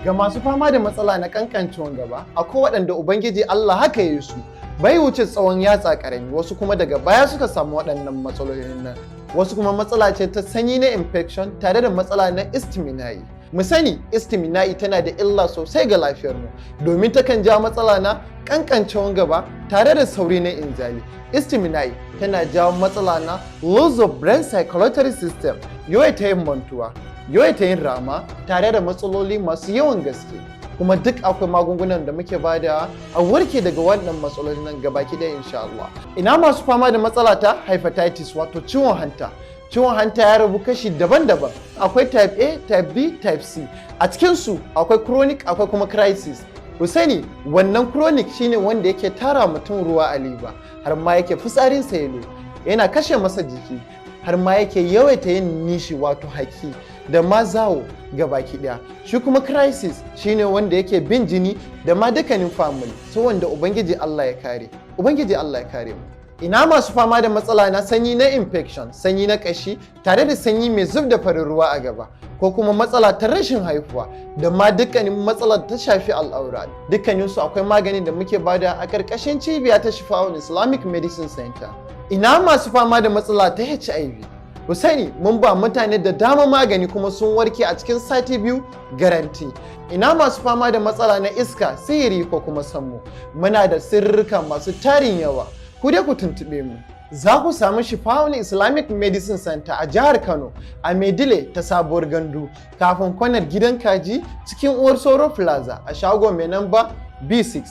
Ga masu fama da matsala na kankancewan gaba, akwai waɗanda Ubangiji Allah haka ya yi su. Bai wuce tsawon yatsa ƙarami, wasu kuma daga baya suka samu waɗannan matsalolin nan. Wasu kuma matsala ce ta sanyi na infection tare da matsala na istimina'i. Mu sani, istimina'i tana da illa sosai ga lafiyarmu, domin takan jawo matsala na kankancewan gaba tare da sauri na inzali. Istimina'i tana jawo matsala na loss of brain circulatory system, yawaita yin mantuwa, yawaita yin rama, tare da matsaloli masu yawan gaske. Kuma duk akwai magungunan da muke bada a warke daga wannan matsalolin nan gabaki ɗaya, insha Allah. Ina masu fama da matsala ta hepatitis, wato ciwon hanta? Ciwon hanta ya rabu kashi daban-daban. Akwai type A, type B, type C. A cikinsu akwai chronic, akwai kuma crisis. Ku sani, wannan chronic shine wanda yake tara mutum ruwa a liver, har ma yake fitsarin yellow, yana kashe masa jiki, har ma yake yawaita yin nishi, wato haki, da ma zawo ga baki daya. Shi kuma crisis shine wanda yake bin jini da ma dukkanin family, so wanda Ubangiji Allah ya kare. Ubangiji Allah ya kare mu. Ina masu fama da matsala na sanyi na infection, sanyi na kashi, tare da sanyi mai zub da farin ruwa a gaba, ko kuma matsala ta rashin haihuwa, da ma dukkanin matsalar ta shafi al'aura? Dukkaninsu akwai maganin da muke bada a ƙarƙashin cibiya ta Shifa'un Islamic Medicine Center. Ina masu fama da matsala ta HIV? Ku sani, mun ba mutane da dama magani kuma sun warke a cikin sati 2, guarantee. Ina masu fama da matsala na iska, sihiri ko kuma sammu? Muna da sirrika masu tarin yawa. Ku dai ku tuntuɓe mu. Za ku samu Shifa'un Islamic Medicine Center a jihar Kano, a Maidile ta Sabuwar Gandu, kafin kwanar Gidan Kaji, cikin Uwar Soro Plaza, a shago mai namba B6.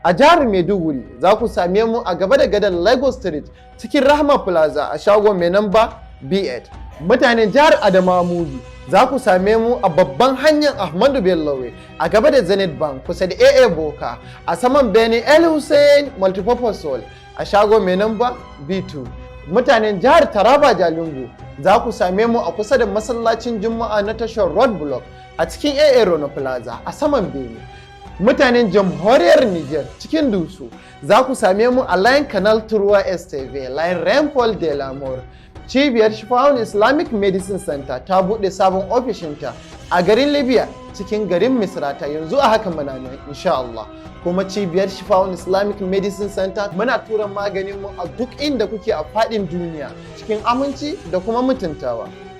A jihar Maiduguri, za ku same mu a gaba da gadar Lagos Street, cikin Rahma Plaza, a shago mai namba B8. Mutanen jihar Adamawa, Mubi, za ku same mu a babban hanyar Ahmadu Bello, a gaba da Zenith Bank, kusa da AA Boka, a saman bene El Hussein Multipurpose Hall, a shago mai namba B2. Mutanen jihar Taraba, Jalingo, za ku same mu a kusa da masallacin Juma'a na tashar Road Block, a cikin AA Rono Plaza, a saman bene. Mutanen jamhuriyar Niger, cikin Dusu, za ku same mu a line Canal Turwa STV, line Rainfall de l'Amour. Cibiyar Shifa'un Islamic Medicine Center ta buɗe sabon ofishinta a garin Libya, cikin garin Misrata. Yanzu a haka muna nan, insha Allah. Kuma cibiyar Shifa'un Islamic Medicine Center muna tura maganin mu a duk inda kuke a faɗin duniya cikin aminci da kuma mutuntawa.